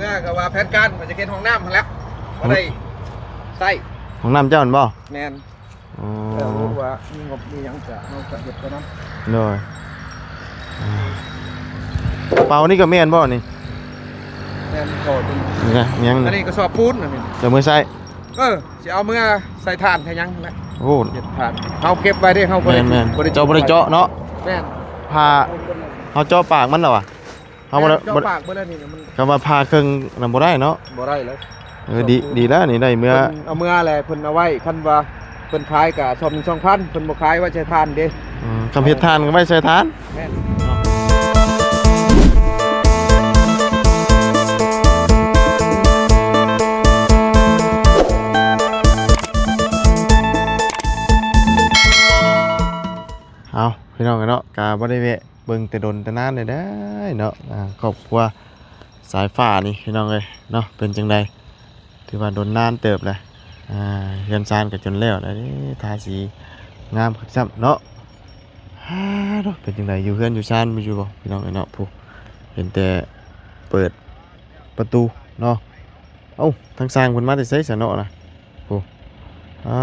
ເມື່ອກໍວ່າແຜນການວ່າຈະເຮັດຫ້ອງນ້ຳຫັ້ນແຫຼະ ບໍ່ໄດ້ໃຊ້ ຫ້ອງນ້ຳເຈົ້າຫັ້ນບໍ່? ແມ່ນ. ອໍ ເອີ ຮູ້ວ່າມີງົບມີຫຍັງກະເຮົາກະເຮັດໄປນຳ. ໂດຍ ກະເປົານີ້ກໍແມ່ນບໍ່ນີ້? ແມ່ນ ພໍຕົວນີ້ ຫຍັງນີ້? ອັນນີ້ກະສອບປູນອັນນີ້ ຈະເມືອໃສ່. ເອີ ຊິເອົາເມືອໃສ່ຖ່ານໃສ່ຫຍັງແຫຼະ. ໂອ້ ເຮັດຖ່ານ ເຮົາເກັບໄວ້ເດ້ ເຮົາບໍ່ໄດ້ ແມ່ນໆ ບໍ່ໄດ້ ເຈົ້າບໍ່ໄດ້ເຈາະເນາະ. ແມ່ນ ຜ່າ ເຮົາເຈາະປາກມັນແລ້ວຫວາ? ເຮົາບໍ່ໄດ້ ເຈາະປາກເບິດແລ້ວນີ້ ມັນ ຄຳວ່າຜ່າເຄິ່ງນຳບໍ່ໄດ້ເນາະ. ບໍ່ໄດ້ແລ້ວ. ເອີ ດີ ສອບປູນ ດີແລ້ວນີ້ ໄດ້ເມືອ ເພິ່ນເອົາເມືອແຫຼະ ເພິ່ນເອົາໄວ້ ຄັນວ່າເພິ່ນຂາຍກະສອບໜຶ່ງສອງພັນ ເພິ່ນບໍ່ຂາຍໄວ້ໃສ່ຖ່ານເດ້. ອືມ ຄຳເຮັດຖ່ານກໍໄວ້ໃສ່ຖ່ານ. ແມ່ນ. ເອົາ ພີ່ນ້ອງເອີຍເນາະ ກະບໍ່ໄດ້ແວະເບິ່ງແຕ່ດົນແຕ່ນານແລ້ວເນາະ ອ່າ ຄອບຄົວສາຍຟ້ານີ້ ພີ່ນ້ອງເອີຍເນາະ ເປັນຈັ່ງໃດ? ຖືວ່າດົນນານເຕີບແລ້ວ ອ່າ ເຮືອນຊານກໍຈົນແລ້ວແລ້ວເດ້ ທາສີງາມຄັກຊ້ຳເນາະ. ຮາໂດ ເປັນຈັ່ງໃດ ຢູ່ເຮືອນຢູ່ຊານຢູ່ບໍ່ ພີ່ນ້ອງເອີຍເນາະ? ຜູ້ ເຫັນແຕ່ເປີດປະຕູເນາະ. ເອົ້າ ທາງຊ່າງເພິ່ນມາແຕ່ໃສຊະເນາະນະ? ຜູ້ ເອົ້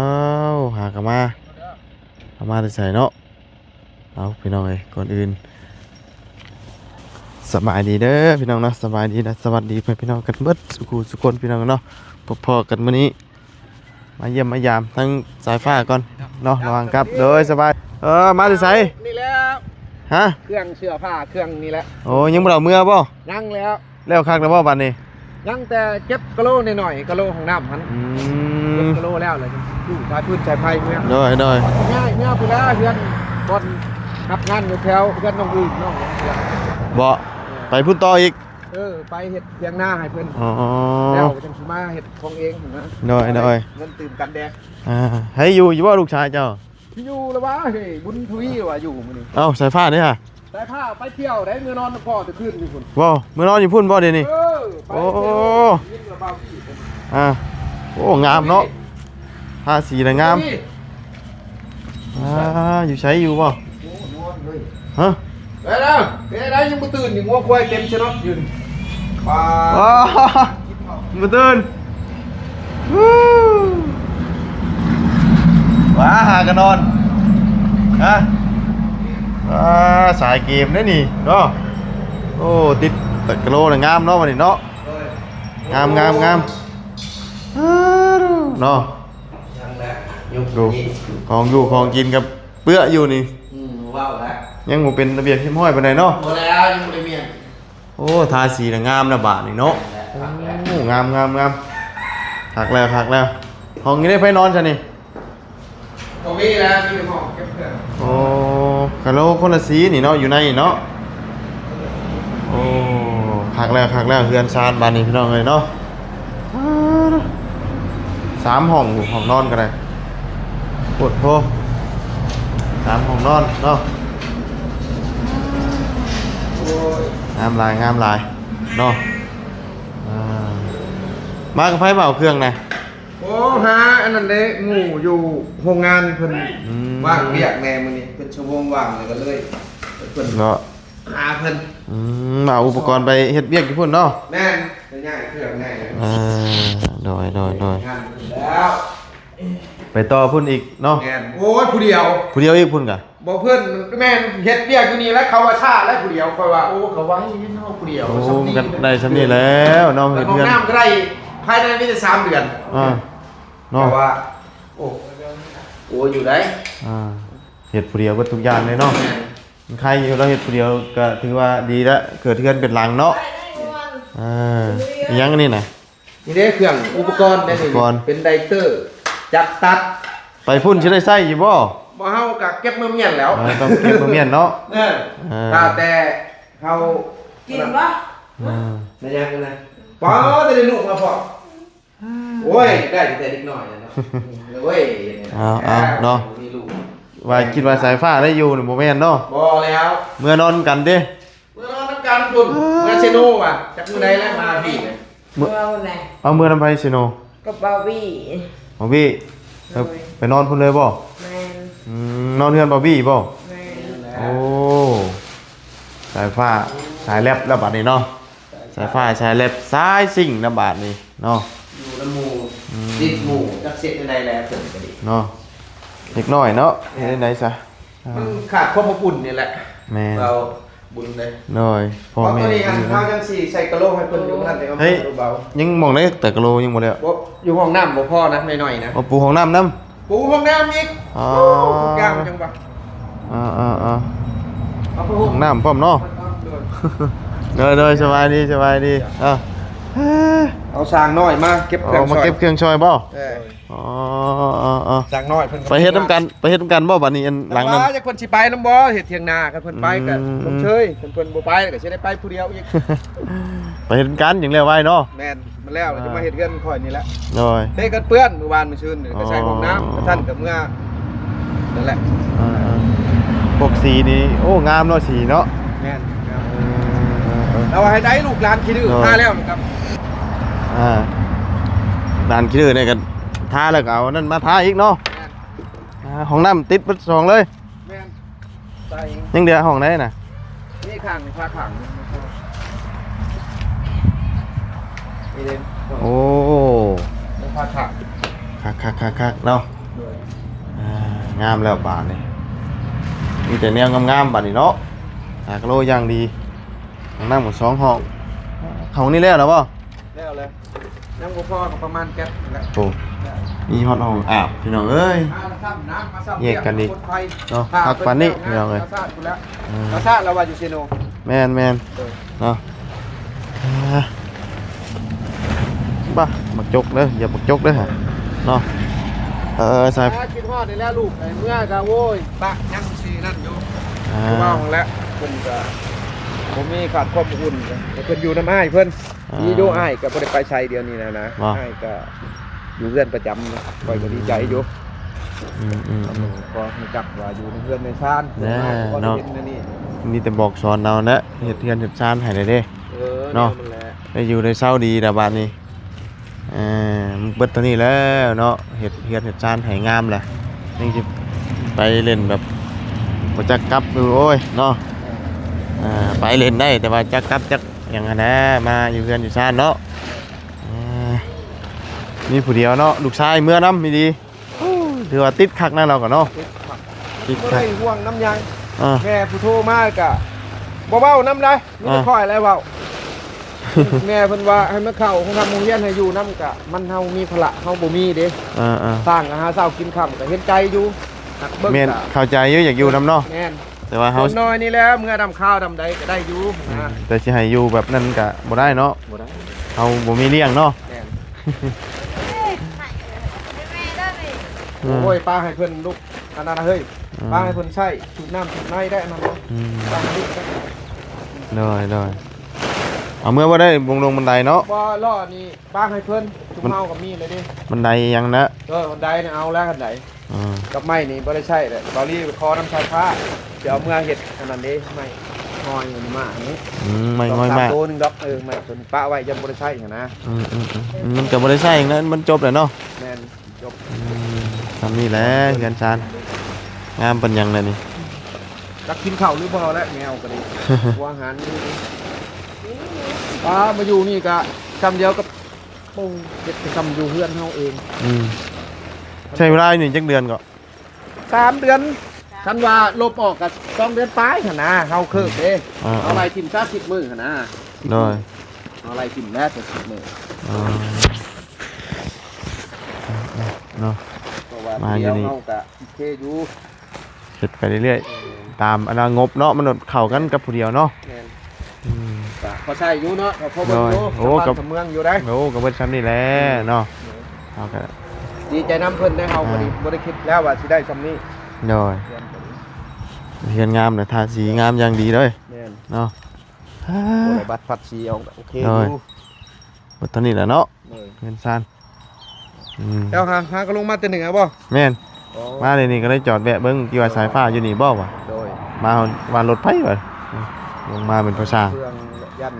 າ ຫາກະມາ ເອົາມາແຕ່ໃສເນາະ? ເອົາ ພີ່ນ້ອງເອີຍ ກ່ອນອື່ນສະບາຍດີເດີພີ່ນ້ອງເນາະ ສະບາຍດີນະ ສະຫວັດດີພີ່ນ້ອງກັນເບິດສູ່ຄູ່ສູ່ຄົນພີ່ນ້ອງເນາະ. ພົບພໍ້ກັນມື້ນີ້ ມາຢ້ຽມມາຢາມທັງສາຍຟ້າກ່ອນເນາະ ລະຫວ່າງກັບ. ໂດຍ ສະບາຍ ເອີ ມາແຕ່ໃສນີ້ແຫຼະ? ຮະ? ເຄື່ອງເສື້ອຜ້າເຄື່ອງນີ້ແຫຼະ. ໂອ້ ຍັງບໍ່ໄດ້ເອົາເມືອບໍ່? ຍັງແລ້ວ. ແລ້ວຄັກແລ້ວບໍ່ບັດນີ້? ຍັງແຕ່ເກັບກະໂຫຼໜ້ອຍໆ ກະໂຫຼຫ້ອງນ້ຳຫັ້ນ. ອືມ ເກັບກະໂຫຼແລ້ວ ແລ້ວຢູ່ສາຍຟືນສາຍໄຟເມືອ. ໂດຍ ໂດຍ ຍ້າຍເມືອພຸ້ນແຫຼະ ເຮືອນບ່ອນຮັບງານຢູ່ແຖວເຮືອນນ້ອງອຶ່ງນ້ອງ ບໍ່ ໄປພຸ້ນຕໍ່ອີກ. ເອີ ໄປເຮັດຖຽງນາໃຫ້ເພິ່ນ. ອໍ ແລ້ວກໍຈັ່ງຊິມາເຮັດຂອງເອງຫັ້ນນະ. ໂດຍ ໂດຍ ເງິນຕື່ມກັນແດ່. ອ່າ ໃຫ້ຢູ່ຢູ່ບໍ່ລູກຊາຍເຈົ້າ? ຢູ່ລະວ່າ ເຮີ້ຍ ບຸນທະວີລະວ່າຢູ່ມື້ນີ້. ເອົ້າ ສາຍຟ້າເດ້ຫະ? ສາຍຟ້າໄປທ່ຽວໄດ໋ ເມືອນອນນຳພໍ່ແຕ່ຄືນຢູ່ພຸ້ນ. ບໍ່ ເມືອນອນຢູ່ພຸ້ນບໍ່ດຽວນີ້? ເອີ ໄປ ໂອ້ ທ່ຽວ ຍິນລະບ່າວ ອ່າ ໂອ້ ງາມເນາະ ທາສີລະງາມ. ອ່າ ຢູ່ໃສຢູ່ບໍ່? ໂອ້ ນອນເລີຍ. ຮະ? ໄປແລ້ວ ເປັນໄດ ຍັງບໍ່ຕື່ນຢູ່ ງົວຄວາຍເຕັມຊະເນາະຢູ່ນີ້. ປາ ບໍ່ຕື່ນ. ວ້າ ຫາກະນອນ ຮະ ວ້າ ສາຍເກມເດ້ນີ້ເນາະ. ໂອ້ ຕິດຕະກະໂລນະ ງາມເນາະ ບັດນີ້ເນາະ. ໂດຍ ງາມ ງາມ ງາມ ເນາະ. ຍັງແຫຼະ ຍຸກນີ້ ຂອງຢູ່ຂອງກິນກັບເປື້ອຢູ່ນີ້. ອືມ ເວົ້າແລ້ວ ຍັງບໍ່ເປັນລະບຽບຮຽບຮ້ອຍປານໃດເນາະ. ບໍ່ແລ້ວ ຍັງບໍ່ໄດ້ມ້ຽນ. ໂອ້ ທາສີນະງາມນະບາດນີ້ເນາະ. ໂອ້ ງາມ ງາມ ງາມ ຄັກແລ້ວ ຄັກແລ້ວ. ຫ້ອງນີ້ໄດ້ໃຜນອນຊະນີ້? ບໍ່ມີແລ້ວ ມີແຕ່ຫ້ອງເກັບເຄື່ອງ. ໂອ້ ກະໂລຄົນລະສີນີ້ເນາະ ຢູ່ໃນນີ້ເນາະ. ໂອ້ ຄັກແລ້ວ ຄັກແລ້ວ ເຮືອນຊານບາດນີ້ພີ່ນ້ອງເອີຍເນາະ. ສາມຫ້ອງ ຫ້ອງນອນກໍໄດ້ ໂພດໂພ ສາມຫ້ອງນອນເນາະ. ໂອ້ຍ ງາມຫຼາຍ ງາມຫຼາຍເນາະ. ອ່າ ມາກັບໃຜມາເອົາເຄື່ອງນະ? ໂອ້ ຫາອັນນັ້ນເດ້ ໝູ່ຢູ່ໂຮງງານເພິ່ນ ອືມ ວ່າງວຽກແດ່ມື້ນີ້ ເປັນຊົ່ວໂມງວ່າງ ແລ້ວກໍເລີຍເພິ່ນເນາະ ຫາເພິ່ນ. ອືມ ມາເອົາອຸປະກອນໄປເຮັດວຽກຢູ່ພຸ້ນເນາະ. ແມ່ນ ໄປຍ້າຍເຄື່ອງໃຫ້. ເອີ ໂດຍ ໂດຍ ໂດຍ ແລ້ວ ໄປຕໍ່ພຸ້ນອີກເນາະ. ແມ່ນ ໂອ້ຍ ຜູ້ດຽວ ຜູ້ດຽວອີກພຸ້ນກະ ບໍ່ ເພິ່ນແມ່ນເຮັດວຽກຢູ່ນີ້ແຫຼະ. ເຂົາວ່າຊ້າແລ້ວຜູ້ດຽວ ຂ້ອຍວ່າ ໂອ້ ເຂົາວ່າໃຫ້ເຮັດເຮົາຜູ້ດຽວ. ໂອ້ ມັນກໍໄດ້ຊ່ຳນີ້ແລ້ວເນາະ ເຮັດເຮືອນ ຫ້ອງນ້ຳກໍໄດ້ ພາຍໃນມີແຕ່ສາມເດືອນ. ອ່າ ເນາະ ແຕ່ວ່າ ໂອ້ ໂອ້ ຢູ່ໄດ້ ອ່າ ເຮັດຜູ້ດຽວເບິດທຸກຢ່າງເລີຍເນາະ. ແມ່ນ ມັນໄຄຢູ່ ລາວເຮັດຜູ້ດຽວກໍຖືວ່າດີລະ ເກີດເຮືອນເປັນຫຼັງເນາະ. ເອີ ອີຫຍັງອັນນີ້ນະ? ນີ້ເດ້ເຄື່ອງອຸປະກອນເດ້ນີ້ ອຸປະກອນ ເປັນໄດເຕີ ຈັກຕັດ. ໄປພຸ້ນຊິໄດ້ໃຊ້ຢູ່ບໍ່? ບໍ່ ເຮົາກະເກັບມາມ້ຽນແລ້ວ. ເອີ ຕ້ອງເກັບມາມ້ຽນເນາະ. ເອີ ເອີ ຖ້າແຕ່ເຮົາກິນບໍ່? ເອີ ແມ່ນຫຍັງນະ? ປ້າ ແຕ່ໄດ້ລູກມາພ້ອມ. ໂອ້ຍ ໄດ້ແຕ່ເດັກນ້ອຍແຫຼະເນາະ. ໂອ້ຍ ເອົາ ເອົາເນາະ ມີລູກ ວ່າຄິດວ່າສາຍຟ້າໄດ້ຢູ່ນີ້ບໍ່ແມ່ນເນາະ. ບໍ່ແລ້ວ ເມືອນອນນຳກັນຕິ? ເມືອນອນນຳກັນພຸ້ນ. ເມືອເຊໂນວ່າ ຈັກມື້ໃດແລ້ວມາພີ້ນະ. ເມືອ ເອົາ ເມືອນຳໃຜເຊໂນ? ກັບບ່າວວີ ບ່າວວີ. ໂດຍ ໄປນອນພຸ້ນເລີຍບໍ່? ແມ່ນ. ອືມ ນອນເຮືອນບ່າວວີບໍ່? ແມ່ນ. ໂອ້ ສາຍຟ້າສາຍແລັບແລ້ວບັດນີ້ເນາະ. ສາຍຟ້າສາຍແລັບສາຍຊິງນຳບາດນີ້ເນາະ ຢູ່ນຳໝູ່ ອືມ ຕິດໝູ່ ຈັກເຮັດແນວໃດແລ້ວເພິ່ນກໍດີເນາະ ເດັກນ້ອຍເນາະ ເຮັດແນວໃດຊະ ມັນຂາດຄວາມອົບອຸ່ນນີ້ແຫຼະ ແມ່ນ ເວົ້າບຸນເດ້ ໂດຍ ພໍ່ແມ່ ເຮົາຍັງຊິໃສ່ກະໂຫຼໃຫ້ເພິ່ນຢູ່ນັ້ນເດ້ ເຮີ້ຍ ເບົາ ຍັງໝ່ອງໃດແຕ່ກະໂຫຼຍັງບໍ່ແລ້ວ ບໍ່ ຢູ່ຫ້ອງນ້ຳບໍ່ພໍນະ ນ້ອຍໆນະ ບໍ່ປູຫ້ອງນ້ຳນຳ ປູຫ້ອງນ້ຳອີກ ອໍ ໂອ້ ທຸກຢ່າງຈັ່ງວ່າ ອ່າໆໆ ເອົາໄປ ຫ້ອງນ້ຳພ້ອມເນາະ ໂດຍ ໂດຍ ໂດຍ ສະບາຍດີ ສະບາຍດີ ເອົາ ເອົາຊ່າງນ້ອຍມາເກັບເຄື່ອງ ເອົາມາເກັບເຄື່ອງຊ່ອຍບໍ່ ເອີ ອໍ ອໍ ອໍ ຊ່າງນ້ອຍເພິ່ນ ໄປເຮັດນຳກັນ ໄປເຮັດນຳກັນບໍ່ບາດນີ້ ອັນຫຼັງນັ້ນ ວ່າຈັກເພິ່ນຊິໄປນຳບໍ່ ເຮັດຖຽງນາ ຄັນເພິ່ນໄປກໍ ອືມ ຊົມເຊີຍ ຄັນເພິ່ນບໍ່ໄປກໍຊິໄດ້ໄປຜູ້ດຽວອີກ ໄປເຮັດນຳກັນຈັ່ງແລ້ວໄວເນາະ ແມ່ນ ມາແລ້ວ ອ່າ ຈະມາເຮັດເຮືອນຂ້ອຍນີ້ແຫຼະ ໂດຍ ເພກັນເປື້ອນມື້ວານມື້ຊືນນີ້ ອໍ ກໍໃສ່ຫ້ອງນ້ຳ ກະທັນກໍເມືອ ນັ້ນແຫຼະ ອ່າໆ ພວກສີນີ້ ໂອ້ ງາມເນາະ ສີເນາະ ແມ່ນ ງາມ ເອີ ເອີ ເອີ ແຕ່ວ່າໃຫ້ໄດ້ລູກຫຼານຂີ້ດື້ ໂດຍ ທາແລ້ວນີ້ກໍ ອ່າ ຫຼານຂີ້ດື້ນີ້ກໍທາແລ້ວກໍເອົາອັນນັ້ນມາທາອີກເນາະ ແມ່ນ ອ່າ ຫ້ອງນ້ຳຕິດເບິດສອງເລີຍ ແມ່ນ ໃສ່ ຍັງເຫຼືອຫ້ອງໃດນະ? ນີ້ຂ້າງ ພາຂ້າງ ນີ້ເດ້ ໂອ້ ພາຂ້າງ ຄັກໆໆໆເນາະ ໂດຍ ອ່າ ງາມແລ້ວບາດນີ້ ມີແຕ່ແນວງາມໆບາດນີ້ເນາະ ຫາກະໂລຢ່າງດີ ຫ້ອງນ້ຳກໍສອງຫ້ອງ ຫ້ອງນີ້ແລ້ວແລ້ວບໍ່? ແລ້ວແຫຼະ ຍັງບໍ່ພໍກໍປະມານແກັດນີ້ແຫຼະ ໂອ້ ມີຮອດຫ້ອງອາບພີ່ນ້ອງເອີຍ ມາແລ້ວຊ້ຳນະ ມາຊ້ຳ ແຍກກັນອີກ ເນາະ ຄັກປານນີ້ພີ່ນ້ອງເອີຍ ປາສາດພຸ້ນແຫຼະ ເອີ ປາສາດລາວວ່າຢູ່ເຊໂນ ແມ່ນໆ ເອີ ເນາະ ອ່າ ບ້າ ບັກຈົກເດີ ຢາບັກຈົກເດີຫະ ເນາະ ເອີ ສາຍ ຄິດຮອດນີ້ແຫຼະລູກ ໄປເມືອກໍໂອ້ຍ ປະຍັງຊິນັ້ນຢູ່ ອ່າ ຄືວ່າຫັ້ນແຫຼະ ເພິ່ນກໍບໍ່ມີຂາດຄວາມອົບອຸ່ນ ເພິ່ນຢູ່ນຳອ້າຍເພິ່ນ ອ່າ ດີຢູ່ ອ້າຍກໍບໍ່ໄດ້ໄປໃສດຽວນີ້ນະ ອ້າຍກໍຢູ່ເຮືອນປະຈຳ ຂ້ອຍກໍດີໃຈຢູ່ ອືມໆໆ ກໍຮູ້ຈັກວ່າຢູ່ໃນເຮືອນໃນຊານ ແນ່ເນາະ ມີແຕ່ບອກສອນເອົາແຫຼະ ເຮັດເຮືອນເຮັດຊານໃຫ້ແດ່ເດ້ ເອີ ເນາະ ໄດ້ຢູ່ໄດ້ເຊົາດີລະບາດນີ້ ເອີ ເບິດເທົ່ານີ້ແລ້ວເນາະ ເຮັດເຮືອນເຮັດຊານໃຫ້ງາມລະ ຍັງຊິໄປຫຼິ້ນແບບບໍ່ຈັກກັບຢູ່ ໂອ້ຍ ເນາະ ເອີ ໄປຫຼິ້ນໄດ້ ແຕ່ວ່າຈັກກັບຈັກ ຫຍັງຫັ້ນແຫຼະ ມາຢູ່ເຮືອນຢູ່ຊານເນາະ ເອີ ມີຜູ້ດຽວເນາະ ລູກຊາຍເມືອນຳອີ່ຫຼີ ໂອ້ ຖືວ່າຕິດຄັກນະລາວກໍເນາະ ຕິດຄັກ ຕິດຄັກ ບໍ່ໄດ້ຫ່ວງນຳຫຍັງ ເອີ ແມ່ຜູ້ໂທມາກໍບໍ່ເວົ້ານຳໃດ໋ ມີແຕ່ ເອີ ຂ້ອຍແຫຼະເວົ້າ ແມ່ເພິ່ນວ່າໃຫ້ມາເຂົ້າໂຮງຮຳໂຮງຮຽນ ໃຫ້ຢູ່ນຳ ກະມັນເຮົາມີພາລະ ເຮົາບໍ່ມີເດ້ ເອີໆ ສ້າງກໍຫາເຊົ້າກິນຄ່ຳ ກໍເຫັນໃຈຢູ່ ຮັກເບິ່ງ ແມ່ນ ກໍເຂົ້າໃຈຢູ່ ຢາກຢູ່ນຳເນາະ ແມ່ນ ແຕ່ວ່າເຮົາ ສ່ວນນ້ອຍນີ້ແຫຼະ ເມື່ອດຳຄາວດຳໃດກໍໄດ້ຢູ່ ອືມ ນະ ແຕ່ຊິໃຫ້ຢູ່ແບບນັ້ນກໍບໍ່ໄດ້ເນາະ ບໍ່ໄດ້ ເຮົາບໍ່ມີລ້ຽງເນາະ ແມ່ນ ອືມ ໂອ້ຍ ປາໃຫ້ເພິ່ນລູກ ອັນນັ້ນນະເຮີ້ຍ ອືມ ປາໃຫ້ເພິ່ນໃຊ້ສູບນ້ຳສູບໃນໄດ້ ອັນນັ້ນນະ ອືມ ປາໃຫ້ລູກໄດ້ ໂດຍໆ ເອົາເມືອບໍ່ໄດ້ ບົງລົງບັນໄດເນາະ ບໍ່ ລໍ້ນີ້ ປາໃຫ້ເພິ່ນ ຊຸມເຮົາກໍມີແລ້ວເດ້ ບັນໄດຫຍັງນະ ເອີ ບັນໄດນີ້ເອົາແລ້ວ ບັນໄດ ອ່າ ກັບໄມ້ນີ້ບໍ່ໄດ້ໃຊ້ແຫຼະ ບາວລີໄປຂໍນຳສາຍຟ້າ ຊິເອົາເມືອເຮັດອັນນັ້ນເດ້ ໄມ້ງອຍມານີ້ ອືມ ໄມ້ງອຍມາ ສອງສາມໂຕໜຶ່ງດອກ ເອີ ໄມ້ຕົວນີ້ປະໄວ້ ຢ້ານບໍ່ໄດ້ໃຊ້ຫັ້ນນະ ອືມໆໆ ມັນກໍບໍ່ໄດ້ໃຊ້ຫຍັງນະ ມັນຈົບແລ້ວເນາະ ແມ່ນ ຈົບ ອືມ ສ່ຳນີ້ແຫຼະ ເຮືອນຊານ ງາມປານຫຍັງແລ້ວນີ້ ຈັກກິນເຂົ້າຫຼືບໍ່ແຫຼະ ແມວກໍດີ ຫົວອາຫານຢູ່ນີ້ ປາມາຢູ່ນີ້ກໍຊ່ຳດຽວກັບ ໂອ້ ເຮັດຄືຊ່ຳຢູ່ເຮືອນເຮົາເອງ ອືມ ໃຊ້ເວລາຢູ່ນີ້ຈັກເດືອນກໍ? ສາມເດືອນ ຄັນວ່າລົບອອກກໍສອງເດືອນປາຍຫັ້ນນະ ເຮົາເຄີກເດ້ ອ່າໆ ເຮົາໄລ່ຖິ້ມຊະສິບມື້ຫັ້ນນະ ໂດຍ ເຮົາໄລ່ຖິ້ມແລ້ວແຕ່ສິບມື້ ອ່າ ເນາະ ເພາະວ່າ ມາຢູ່ນີ້ ດຽວເຮົາກໍໂອເຄຢູ່ ເຮັດໄປເລື້ອຍ ເອີ ຕາມອັນວ່າງົບເນາະ ມັນເຂົ້າກັນກັບຜູ້ດຽວເນາະ ແມ່ນ ອືມ ກໍພໍໃຊ້ຢູ່ເນາະ ກໍພໍເບິ່ງຢູ່ ໂດຍ ໂອ້ ສຳບ້ານ ກັບ ສຳເມືອງຢູ່ໄດ໋ ໂອ້ ກໍເບິດຊ່ຳນີ້ແຫຼະ ອືມ ເນາະ ເຮົາກໍດີໃຈນຳເພິ່ນໄດ໋ ເຮົາກໍດີ ອ່າ ບໍ່ໄດ້ຄິດແລ້ວວ່າຊິໄດ້ຊ່ຳນີ້ ໂດຍ ເຮືອນກໍດີ ເຮືອນງາມນະ ທາສີງາມຢ່າງດີເລີຍ ແມ່ນ ເນາະ ບໍ່ໄດ້ບັດພັດສີເອົາ ໂອເຄ ໂດຍ ຢູ່ ເບິດເທົ່ານີ້ແຫຼະເນາະ ໂດຍ ເຮືອນຊານ ອືມ ເຈົ້າຫາ ຫາກໍລົງມາແຕ່ເໜືອບໍ່? ແມ່ນ ໂອ້ ມານີ້ກໍໄດ້ຈອດແວະເບິ່ງ ທີ່ວ່າສາຍຟ້າຢູ່ນີ້ບໍ່ວະ ໂດຍ ມາວ່າລົດໄປວະ ລົງມາເປັນພາສາ ເຄື່ອງ ຢ້ານ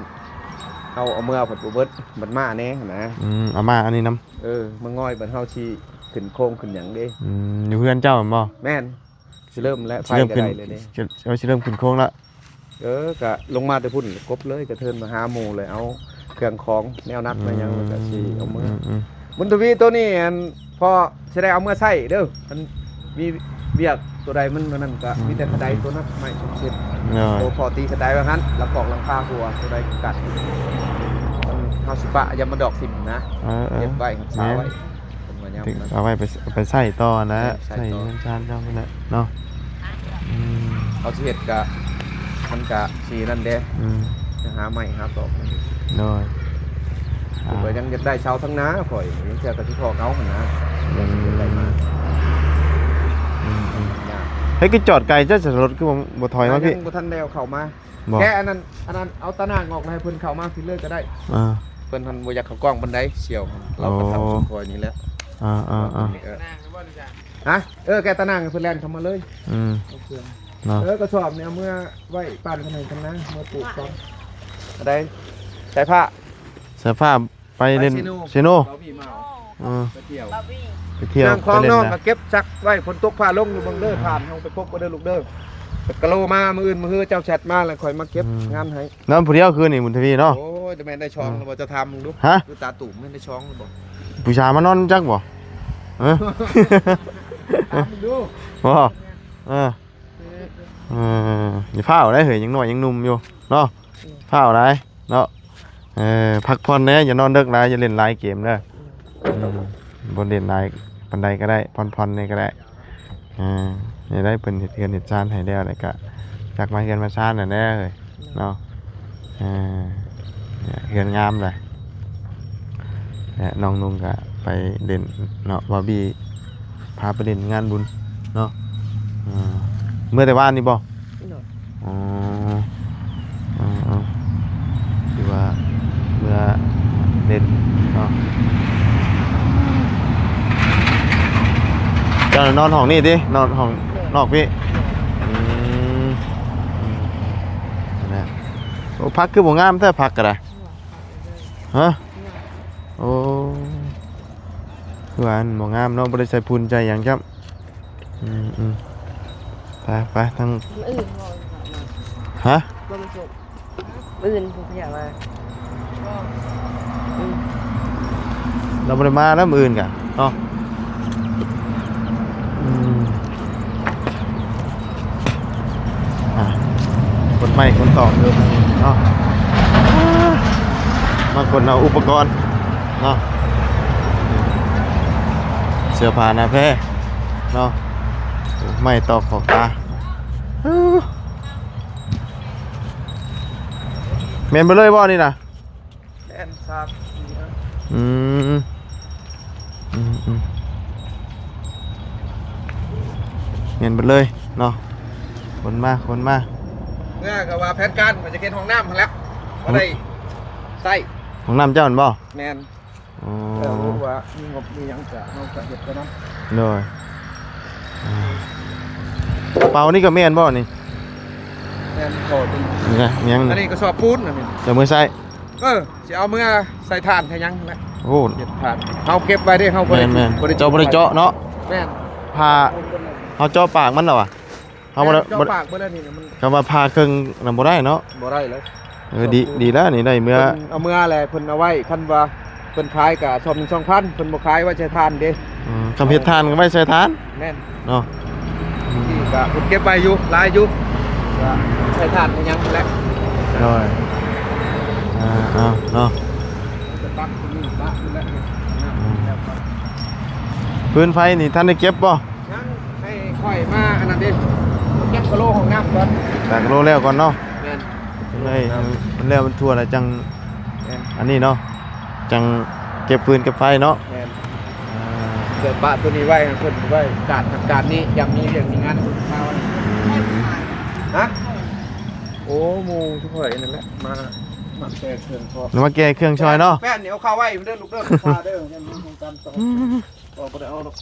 ເຮົາເອົາເມືອເພິ່ນບໍ່ເບິດ ບັດມາແດ່ຫັ້ນນະ ອືມ ເອົາມາອັນນີ້ນຳ ເອີ ມາງອຍ ບັດເຮົາຊິຂຶ້ນໂຄງຂຶ້ນຫຍັງເດ້ ອືມ ຢູ່ເຮືອນເຈົ້າແມ່ນບໍ່? ແມ່ນ ຊິເລີ່ມແລ້ວ ຊິເລີ່ມຂຶ້ນ ໄຟກໍໄດ້ເລີຍເດ້ ຊິ ຊິເລີ່ມຂຶ້ນໂຄງແລ້ວ ເອີ ກະລົງມາແຕ່ພຸ້ນ ກົບເລີຍ ກະເທີນມາຫາໝູ່ເລີຍ ເອົາເຄື່ອງຂອງແນວໜັກແນວຫຍັງ ແລ້ວກະຊິເອົາເມືອ. ອືມ ບຸນທະວີ ໂຕນີ້ ອັນ ພໍຊິໄດ້ເອົາເມືອໃຊ້ເດີ ມັນມີວຽກໂຕໃດມັນ ອັນນັ້ນກະ ອືມ ມີແຕ່ຂະໄດໂຕນັ້ນ ໄມ້ສົມເສັດ. ໂດຍ ໂຕພໍຕີຂະໄດວ່າຫັ້ນ ລະກອກຫຼັງຄາຫົວ ໂຕໃດກະກັນ ມັນ ເຮົາຊິປະຢ່າມາດອກຖິ້ມນະ. ເອີໆ ເກັບໄວ້ຮັກສາໄວ້ ແມ່ນ ເອົາໄວ້ໄປ ໄປໃຊ້ຕໍ່ນະ ໃຊ້ຕໍ່ ໃຊ້ເຮືອນຊານເຈົ້າຫັ້ນແຫຼະເນາະ. ອືມ ເຮົາຊິເຮັດກະ ມັນກະຊິນັ້ນເດ້. ອືມ ຈະຫາໄມ້ຫາຕອກ. ໂດຍ ເພິ່ນວ່າຍັງຢາກໄດ້ເສົາທາງໜ້າຂ້ອຍ ເທື່ອກະຊິພໍເອົາຫັ້ນນະ. ອືມ ຢາກໄດ້ມາ. ອືມໆ ເຮັດຄືຈອດໄກ ເຈົ້າຈະລົດຄືບໍ່ ບໍ່ຖອຍມາພີ້? ຍັງບໍ່ທັນໄດ້ເອົາເຂົ້າມາ. ບໍ່ ແກະອັນນັ້ນ ອັນນັ້ນ ເອົາຕາໜ່າງອອກ ແລ້ວໃຫ້ເພິ່ນເຂົ້າມາພີ້ເລີຍກະໄດ້. ອ່າ ເພິ່ນຫັ້ນບໍ່ຢາກເຂົ້າກ້ອງປານໃດ ສ່ຽວ ເຮົາກະທຳຊຸມຄອຍນີ້ແຫຼະ. ອ່າໆໆ ເອີ ຮະ ເອີ ແກະຕາໜ່າງໃຫ້ເພິ່ນແລ່ນເຂົ້າມາເລີຍ. ອືມ ເອົາເຄື່ອງເນາະ. ເອີ ກະສອບນີ້ເອົາເມືອໄວ້ປານຄັນໃຫ້ຄັນນາ ເມືອປູກກ່ອນ. ອັນໃດ ໃສ່ຜ້າ ໃສ່ຜ້າ ໄປເລ່ນ ໄປເຊໂນ ເຊໂນ ເອີ ໄປທ່ຽວ ໄປທ່ຽວ ເຄື່ອງຂອງ ໄປເລ່ນ ນ້ອງ ນະ ກະເກັບຊັກໄວ້ ຝົນຕົກຟ້າລົງຢູ່ເບິ່ງເດີ. ອືມ ທ່ານເຮົາໄປພົບບໍ່ເດີລູກເດີ. ກະໂລມາມື້ອື່ນມື້ຮື ເຈົ້າແຊັດມາແລ້ວຂ້ອຍມາເກັບ ອືມ ງານໃຫ້. ນອນຜູ້ດຽວຄືນນີ້ ບຸນທະວີເນາະ. ໂອ້ຍ ແຕ່ແມ່ນໄດ້ຊ່ອງ ອືມ ແລ້ວບໍ່ ເຈົ້າຖາມເບິ່ງດູ. ຮະ ຄືຕາຕູມ ແມ່ນໄດ້ຊ່ອງຫຼືບໍ່? ຜູ້ຊາຍມານອນຈັກບໍ່? ເອີ ຖາມເບິ່ງດູ. ບໍ່ ເອີ ເອີ ຢ່າຟ້າວໄດເຮີ້ຍ ຍັງນ້ອຍຍັງໜຸ່ມຢູ່ເນາະ. ອືມ ຟ້າວໄດເນາະ. ເອີ ພັກຜ່ອນແດ່ ຢ່ານອນເດິກຫຼາຍ ຢ່າຫຼິ້ນຫຼາຍເກມເດີ. ອືມ ອືມ ບໍ່ຫຼິ້ນຫຼາຍປານໃດກະໄດ້ ຜ່ອນໆ ແດ່ກະໄດ້. ເອີ ນີ້ໄດ ເພິ່ນເຮັດເຮືອນເຮັດຊານໃຫ້ແລ້ວ ແລ້ວກະຈັກມາເຮືອນມາຊານແລ້ວເດີເຮີ້ຍ ເນາະ. ເອີ ເຮືອນງາມເລີຍ. ແລະ ນ້ອງນຸ່ງກະໄປຫຼິ້ນເນາະ ບາບີ ພາໄປຫຼິ້ນງານບຸນເນາະ. ເອີ ເມື່ອແຕ່ວານນີ້ບໍ່? ໂດຍ ອໍ ເອີໆ ຄືວ່າເມື່ອຫຼິ້ນເນາະ. ເຈົ້ານອນຫ້ອງນີ້ຕິ? ນອນຫ້ອງ ໂດຍ ນອກພີ້? ໂດຍ ອືມ ອືມ ນັ້ນແຫຼະ. ໂອ້ ຜັກຄືບໍ່ງາມແທ້ ຜັກກະໄດ້. ຮະ? ໂອ້ ຄືວ່າມັນບໍ່ງາມເນາະ ບໍ່ໄດ້ໃສ່ຝຸ່ນໃສ່ຫຍັງຊ້ຳ. ອືມໆ ໄປໆ ທາງ ມື້ອື່ນບໍ່? ຮະ? ບໍ່ມີສຸກ ມື້ອື່ນຜູ້ຂະຫຍະມາ. ອືມ ລາວບໍ່ໄດ້ມາແລ້ວມື້ອື່ນກະເນາະ. ອືມ ອ່າ ຂົນໄມ້ຂົນຕອກຢູ່ເນາະ ມາຂົນເອົາອຸປະກອນເນາະ ເສື້ອຜ້າໜ້າແພເນາະ ໄມ້ຕອກຂອກຕາ. ແມ່ນເບິດເລີຍບໍ່ນີ້ນະ? ແມ່ນ ສາມ ສີ່ ຫ້າ. ອືມ ອືມ ອືມ ແມ່ນເບິດເລີຍເນາະ ຂົນມາ ຂົນມາ. ເມື່ອກະວ່າແຜນການວ່າຈະເຮັດຫ້ອງນ້ຳຫັ້ນແຫຼະ ບໍ່ໄດ້ໃຊ້ ຫ້ອງນ້ຳເຈົ້າຫັ້ນບໍ່? ແມ່ນ. ອໍ ເອີ ວ່າມີງົບມີຫຍັງກະເຮົາກະເຮັດໄປນຳ. ໂດຍ ອືມ ກະເປົານີ້ກະແມ່ນບໍ່ນີ້? ແມ່ນ ຂໍຕົວນີ້ ນີ້ນະ ຫຍັງນີ້? ອັນນີ້ກະສອບປູນ ອັນນີ້ ຈະເມືອໃສ່ ເອີ ຊິເອົາເມືອໃສ່ຖ່ານໃສ່ຫຍັງແຫຼະ. ໂອ້ ເຮັດຖ່ານ ເຮົາເກັບໄວ້ເດ້ ເຮົາບໍ່ໄດ້ ແມ່ນໆ ບໍ່ໄດ້ ເຈົ້າບໍ່ໄດ້ເຈາະເນາະ. ແມ່ນ ຜ່າ ເຮົາເຈາະປາກມັນແລ້ວຫວາ ເຮົາບໍ່ໄດ້ ແມ່ນ ເຈາະປາກເບິດແລ້ວນີ້ ມັນ ຄຳວ່າຜ່າເຄິ່ງນະບໍ່ໄດ້ເນາະ. ບໍ່ໄດ້ເລີຍ. ເອີ ດີ ສອບປູນ ດີແລ້ວນີ້ ໄດ້ເມືອ ເພິ່ນເອົາເມືອແຫຼະ ເພິ່ນເອົາໄວ້ ຄັນວ່າເພິ່ນຂາຍກະຊອບໜຶ່ງສອງພັນ ເພິ່ນບໍ່ຂາຍໄວ້ໃສ່ຖ່ານເດ້. ອືມ ຄຳເຮັດຖ່ານກະໄວ້ໃສ່ຖ່ານ. ແມ່ນ ເນາະ ທີ່ກະເພິ່ນເກັບໄວ້ຢູ່ ຫຼາຍຢູ່ ກະໃສ່ຖ່ານໄປຫຍັງແຫຼະ. ໂດຍ ອ່າ ເອົາເນາະ ຈະປັກຕົງນີ້ປະຢູ່ແລ້ວ. ອືມ ແລ້ວກະ ຟືນໄຟນີ້ທັນໄດ້ເກັບບໍ່? ຍັງ ໃຫ້ຂ້ອຍມາອັນນັ້ນເດ້ ເກັບກະໂຫຼຫ້ອງນ້ຳກ່ອນ ແຕ່ກະໂຫຼແລ້ວກ່ອນເນາະ. ແມ່ນ ເອີຍ ມັນແລ້ວມັນທົ່ວແລ້ວຈັ່ງ ແມ່ນ ອັນນີ້ເນາະ ຈັ່ງເກັບຟືນເກັບໄຟເນາະ. ແມ່ນ ອ່າ ເກີດປະໂຕນີ້ໄວ້ ເພິ່ນໄວ້ການນັ້ນການນີ້ ຢາກມີວຽກມີງານເພິ່ນມາ. ຮະ? ໂອ້ ໝູ່ຊຸມຂ້ອຍນັ້ນແຫຼະ ມາ ມາແກ່ເຄື່ອງເພາະ ມາແກ່ເຄື່ອງຊ່ອຍເນາະ. ແປ້ນນີ້ເອົາເຂົ້າໄວ້ເດີລູກເດີ ເດີ ເດີ ເດີ ເດີ ບໍ່ໄດ້ເອົາດອກ.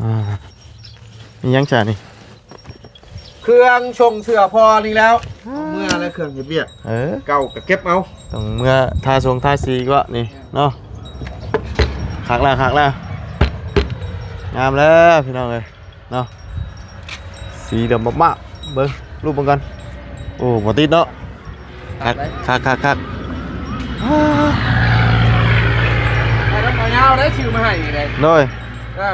ອ່າ ມີຫຍັງຊະນີ້? ເຄື່ອງຊົງເສື້ອພໍ່ນີ້ແລ້ວ ເມືອແລ້ວເຄື່ອງເຮັດວຽກ. ເອີ ເກົ່າກະເກັບເອົາ ຕ້ອງເມືອທາຊົງທາສີກວ່ານີ້ເນາະ. ຄັກແລ້ວ ຄັກແລ້ວ ງາມແລ້ວພີ່ນ້ອງເອີຍ. ເນາະ ສີດຳມາກ ເບິ່ງ ລູບເບິ່ງກ່ອນ. ໂອ້ ບໍ່ຕິດເນາະ. ຄັກ ຄັກ ຄັກ ຄັກ. ໄປນຳເຂົາຍາວໄດ້ ຊື້ມາໃຫ້ນີ້ເດ້. ໂດຍ ເອີ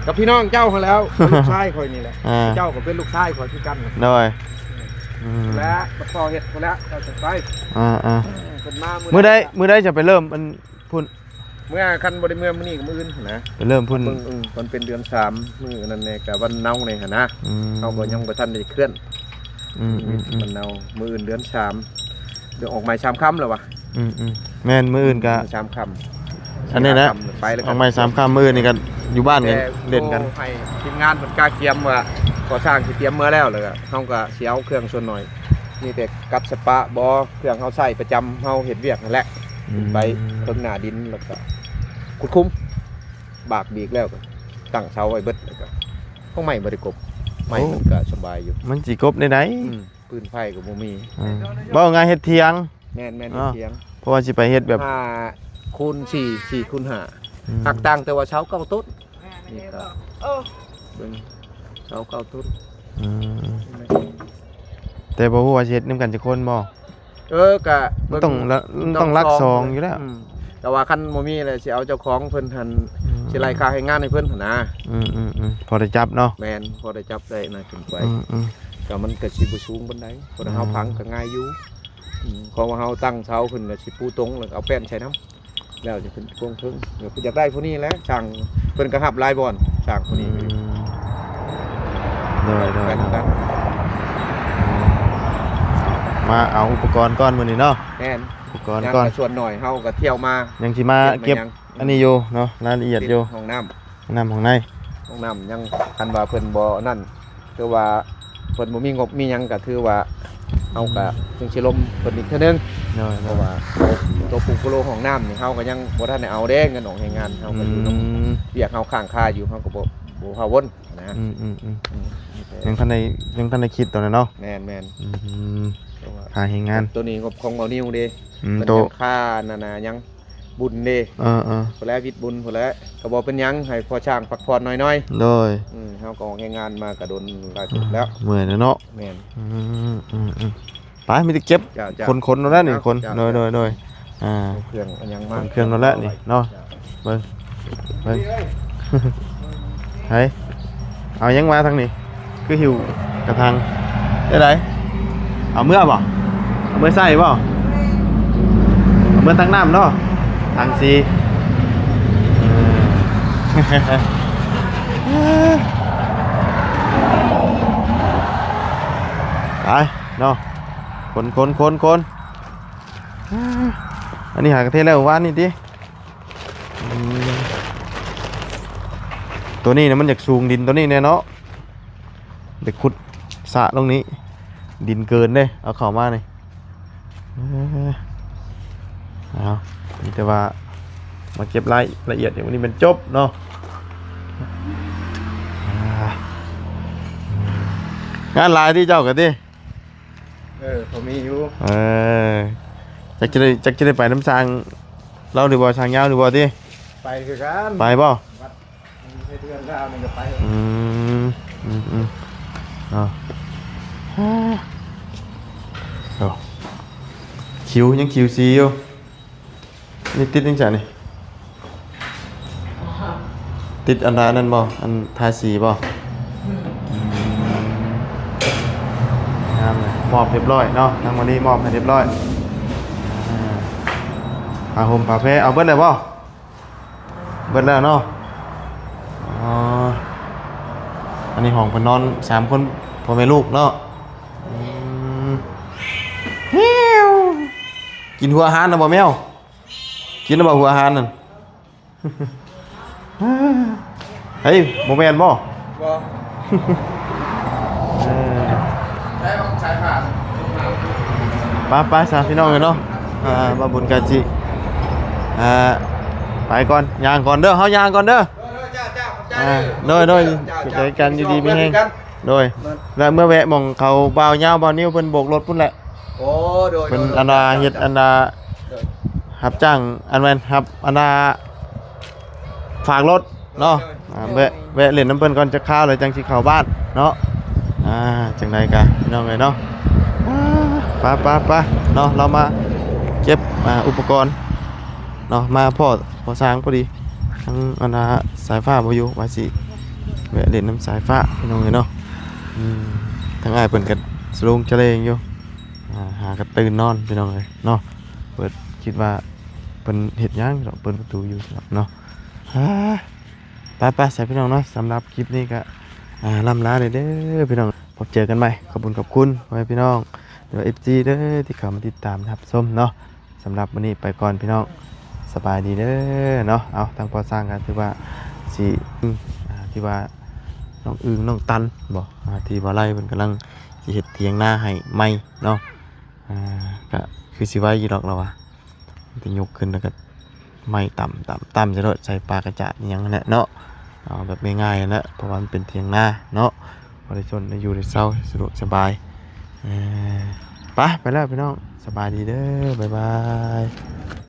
ກັບພີ່ນ້ອງເຈົ້າຫັ້ນແຫຼ້ວ ລູກຊາຍຂ້ອຍນີ້ແຫຼະ. ອ່າ ເຈົ້າກໍເປັນລູກຊາຍຂ້ອຍຄືກັນ. ໂດຍ ອືມ ແລະ ບັດພໍ່ເຮັດພຸ້ນແຫຼະ ເຈົ້າຈັ່ງໄປ. ອ່າ ອ່າ ເພິ່ນມາມື້ໃດ ມື້ໃດຈະໄປເລີ່ມອັນ ພຸ້ນ ເມື່ອ ຄັນບໍ່ໄດ້ເມື່ອມື້ນີ້ກໍມື້ອື່ນຫັ້ນນະ ໄປເລີ່ມພຸ້ນ. ເບິ່ງ ເອີ ມັນເປັນເດືອນສາມ ມື້ນັ້ນແດ່ ກະວັນເນົາແດ່ຫັ້ນນະ. ອືມ ເຮົາກໍຍັງບໍ່ທັນໄດ້ເຄື່ອນ. ອືມ ອືມ ອືມ ວັນເນົາ ມື້ອື່ນເດືອນສາມ ດຽວອອກໃໝ່ສາມຄ່ຳແລ້ວວະ. ອືມ ອືມ ແມ່ນ ມື້ອື່ນກະ ມື້ສາມຄ່ຳ ອັນນີ້ນະ ສີ່ຫ້າຄ່ຳໄປແລ້ວ ອອກໃໝ່ສາມຄ່ຳ ມື້ອື່ນນີ້ກະຢູ່ບ້ານກັນ ແຕ່ ຫຼິ້ນກັນ. ໂອ້ ໃຫ້ທີມງານເພິ່ນກະກຽມວ່າ ກໍ່ສ້າງຊິຕຽມເມືອແລ້ວ ແລ້ວກະເຮົາກະຊິເອົາເຄື່ອງສ່ວນໜ້ອຍ ມີແຕ່ກັດສະປະບໍ ເຄື່ອງເຮົາໃຊ້ປະຈຳ ເຮົາເຮັດວຽກຫັ້ນແຫຼະ. ອືມ ໄປເທິງໜ້າດິນ ແລ້ວກະຂຸດຂຸມ ບາກບີກແລ້ວກະຕັ້ງເສົາໄວ້ເບິດ. ແລ້ວກະຂອງໃໝ່ບໍ່ໄດ້ກົບ ໃໝ່ ໂອ້ ມັນກະສະບາຍຢູ່. ມັນຊິກົບແນວໃດ? ອືມ ຟືນໄຟກໍບໍ່ມີ. ອືມ ເວົ້າງ່າຍເຮັດຖຽງ. ແມ່ນໆ ເຮັດຖຽງ ເພາະວ່າຊິໄປເຮັດແບບຫ້າຄູນສີ່ ສີ່ຄູນຫ້າ. ອືມ ຫາກຕ່າງແຕ່ວ່າເສົາເກົ້າຕົ້ນ. ນີ້ກໍ ເອີ ເບິ່ງເສົາເກົ້າຕົ້ນ. ອືມ ແຕ່ບໍ່ຮູ້ວ່າຊິເຮັດນຳກັນຈັກຄົນບໍ່? ເອີ ກະ ມັນຕ້ອງ ມັນຕ້ອງຫຼັກສອງຢູ່ແລ້ວ. ອືມ ແຕ່ວ່າຄັນບໍ່ມີແລ້ວ ຊິເອົາເຈົ້າຂອງເພິ່ນຫັ້ນ. ອືມ ຊິໄລ່ຄ່າແຮງງານໃຫ້ເພິ່ນຫັ້ນນະ. ອືມໆໆ ພໍໄດ້ຈັບເນາະ. ແມ່ນ ພໍໄດ້ຈັບໄດ້ນະຂຶ້ນໄປ. ອືມໆ ກະມັນກະຊິບໍ່ສູງປານໃດ ເພາະເຮົາ ອືມ ພັງກະງ່າຍຢູ່. ອືມ ເພາະວ່າເຮົາຕັ້ງເສົາຂຶ້ນກະຊິປູຕົງ ແລ້ວກະເອົາແປ້ນໃສ່ນຳ. ແລ້ວຈະຂຶ້ນໂຄງເທິງ ຢາກ ຢາກໄດ້ຜູ້ນີ້ແຫຼະ ຊ່າງເພິ່ນກໍຮັບຫຼາຍບ່ອນ ຊ່າງຜູ້ນີ້. ອືມ ໂດຍໆໆ ມາເອົາອຸປະກອນກ່ອນມື້ນີ້ເນາະ. ແມ່ນ ອຸປະກອນກ່ອນ ຍັງກໍສ່ວນໜ້ອຍ ເຮົາກໍທ່ຽວມາ ຍັງຊິມາເກັບ ອັນນີ້ຢູ່ເນາະ ລາຍລະອຽດຢູ່ ຫ້ອງນ້ຳ ຫ້ອງນ້ຳ ຫ້ອງໃນ ຫ້ອງນ້ຳຍັງ ຄັນວ່າເພິ່ນບໍ່ນັ້ນ ຄືວ່າເພິ່ນບໍ່ມີງົບມີຫຍັງ ກໍຖືວ່າເຮົາກໍ ອືມ ຈຶ່ງຊິລົມເພິ່ນອີກເທື່ອໜຶ່ງ. ໂດຍໆ ເພາະວ່າໂຕປູໂກໂລຫ້ອງນ້ຳນີ້ ເຮົາກໍຍັງບໍ່ທັນໄດ້ເອົາເດ້ ເງິນອອກແຮງງານ ເຮົາກໍຢູ່ນຳ ອືມ ວຽກເຮົາຄ້າງຄາຢູ່ ເຮົາກໍບໍ່ ບໍ່ພາວົນນະ. ອືມໆໆ ອືມ ຍັງທັນໄດ້ ຍັງທັນໄດ້ຄິດຕອນນັ້ນເນາະ. ແມ່ນໆ ອືມ ຄ່າແຮງງານ ໂຕນີ້ງົບຂອງເບົານິວເດ້. ອືມ ເພິ່ນ ໂຕ ຍັງຄານັ້ນນະ ຍັງ ບຸນເດ້. ເອີໆ ພຸ້ນແຫຼະ ວິດບຸນພຸ້ນແຫຼະ ກໍບໍ່ເປັນຫຍັງ ໃຫ້ພໍ່ຊ່າງພັກຜ່ອນໜ້ອຍໆ. ໂດຍ ອືມ ເຮົາກໍອອກແຮງງານມາກໍດົນຫຼາຍເຕີບແລ້ວ ເມື່ອຍແລ້ວເນາະ. ແມ່ນ ອືມໆໆ ໄປ ມີແຕ່ເກັບ ເຈົ້າໆ ຂົນໆ ໂລດແຫຼະນີ້ ເອົາ ຂົນ ເຈົ້າໆ ໂດຍໆໆ ອ່າ ເອົາເຄື່ອງເອົາຫຍັງມາ ຂົນເຄື່ອງໂລດແຫຼະນີ້ເນາະ. ເຈົ້າ ເບິ່ງ ເບິ່ງ ໃຜ ເອົາຫຍັງມາທາງນີ້ ຄືຫິ້ວກະຖັງ ແນວໃດ? ເອົາເມືອບໍ່? ເອົາເມືອໃສ່ບໍ່? ເອົາເມືອຕັກນ້ຳເນາະ ຖັງສີ. ເອີ ໄປເນາະ ຂົນໆໆໆ. ອັນນີ້ຫາກະເທດແລ້ວວານນີ້ຕິ? ອືມ ໂຕນີ້ນະ ມັນຢາກສູງດິນໂຕນີ້ແນ່ເນາະ ໄດ້ຂຸດສະລົງນີ້ ດິນເກີນເດ້ ເອົາເຂົ້າມານີ້. ເອີ ເອົາ ມີແຕ່ວ່າມາເກັບລາຍລະອຽດ ດຽວມື້ນີ້ແມ່ນຈົບເນາະ. ອ່າ ງານຫຼາຍຕິເຈົ້າກະຕິ? ເອີ ພໍມີຢູ່. ເອີ ຈັກຈະໄດ້ ຈັກຈະໄດ້ໄປນຳຊ່າງລາວຫຼືບໍ່ ຊ່າງຍາວຫຼືບໍ່ຕິ? ໄປຄືກັນ. ໄປບໍ່? ບັດເຮັດເຮືອນແລ້ວນີ້ກໍໄປ. ອືມ ອືມໆ ເນາະ. ໂອ້ ຄິວ ຍັງຄິວຊີຢູ່. ນີ້ຕິດຫຍັງຊັ້ນນີ້? ຕິດອັນດານັ້ນບໍ່? ອັນທາສີບໍ່? ອືມ ງາມເລີຍ ມອບຮຽບຮ້ອຍເນາະ ທາງມາລີມອບໃຫ້ຮຽບຮ້ອຍ. ອ່າ ຜ້າຫົ່ມຜ້າແພ ເອົາເບິດແລ້ວບໍ່? ເບິດແລ້ວເນາະ. ອໍ ອັນນີ້ຫ້ອງເພິ່ນນອນສາມຄົນ ພໍ່ແມ່ລູກເນາະ. ອືມ ກິນຫົວອາຫານແລ້ວບໍ່ແມວ? ກິນແລ້ວບໍ່ຫົວອາຫານນັ້ນ? ເຮີ້ຍ ບໍ່ແມ່ນບໍ່? ບໍ່. ເອີ ໄປໆ ຊະພີ່ນ້ອງເອີຍເນາະ. ອ່າ ບ່າວບຸນກະຊິ ອ່າ ໄປກ່ອນ ຍ່າງກ່ອນເດີ ເຮົາຍ່າງກ່ອນເດີ. ອ່າ ໂດຍໆ ເຈົ້າ ເຈີກັນ ຢູ່ດີມີແຮງ. ໂດຍ ແລ້ວເມື່ອແວະໝ່ອງເຂົາບ່າວຍາວ ບ່າວນິວເພິ່ນໂບກລົດພຸ້ນແຫຼະ. ໂອ້ ໂດຍໆ ເພິ່ນອັນວ່າເຮັດອັນວ່າ ໂດຍ ຮັບຈ້າງ ອັນແມ່ນ ຮັບອັນວ່າ ຝາກລົດເນາະ. ໂດຍໆ ອ່າ ແວະ ແວະຫຼິ້ນນຳເພິ່ນກ່ອນຈັກຄາວ ແລ້ວຈັ່ງຊິເຂົ້າບ້ານເນາະ. ອ່າ ຈັ່ງໃດກະພີ່ນ້ອງເອີຍເນາະ ອ່າ ໄປໆໆ ເນາະ ເຮົາມາເກັບ ອ່າ ອຸປະກອນເນາະ ມາພໍ້ພໍ່ຊ້າງພໍດີ ທັງອັນນ່າສາຍຟ້າບໍ່ຢູ່ ວ່າຊິແວະຫຼິ້ນນຳສາຍຟ້າພີ່ນ້ອງເອີຍເນາະ ອືມ ທາງອ້າຍເພິ່ນກະສະໂລງສະເລງຢູ່ ອ່າ ຫາກະຕື່ນນອນພີ່ນ້ອງເອີຍເນາະ ເປີດ ຄິດວ່າເພິ່ນເຮັດຫຍັງເນາະ ເປີດປະຕູຢູ່ເນາະ ອ່າ ໄປໆ ໃສ່ພີ່ນ້ອງເນາະ ສຳລັບຄລິບນີ້ກະ ອ່າ ລ່ຳລາເດີພີ່ນ້ອງ ພົບເຈີກັນໃໝ່ ຂອບຄຸນຂອບຄຸນພໍ່ແມ່ພີ່ນ້ອງ ຫຼືວ່າ ເອັຟຊີ ເດີ ທີ່ເຂົ້າມາຕິດຕາມຮັບຊົມເນາະ ສຳລັບມື້ນີ້ໄປກ່ອນພີ່ນ້ອງ ສະບາຍດີເດີເນາະ ເອົາ ທາງພໍ່ຊ້າງກະຖືວ່າຊິ ອາ ທີ່ວ່ານ້ອງອຶ່ງນ້ອງຕັນບໍ ອາ ທີ່ບໍ່ໄລ່ເພິ່ນກຳລັງຊິເຮັດຖຽງນາໃຫ້ໃໝ່ເນາະ ອາ ກະຄືຊິໄວຢູ່ດອກລາວວ່າ ໄປຍົກຂຶ້ນແລ້ວກໍໄມ້ຕຳໆໆ ໃສ່ໂລດ ໃສ່ປາກະຈາດອີ່ຫຍັງຫັ້ນແຫຼະເນາະ ເອົາແບບງ່າຍໆຫັ້ນແຫຼະ ເພາະວ່າມັນເປັນຖຽງນາເນາະ ປະຊາຊົນໄດ້ຢູ່ໄດ້ເຊົາສະດວກສະບາຍ ເອີ ໄປ ໄປແລ້ວພີ່ນ້ອງ ສະບາຍດີເດີ ບາຍບາຍ.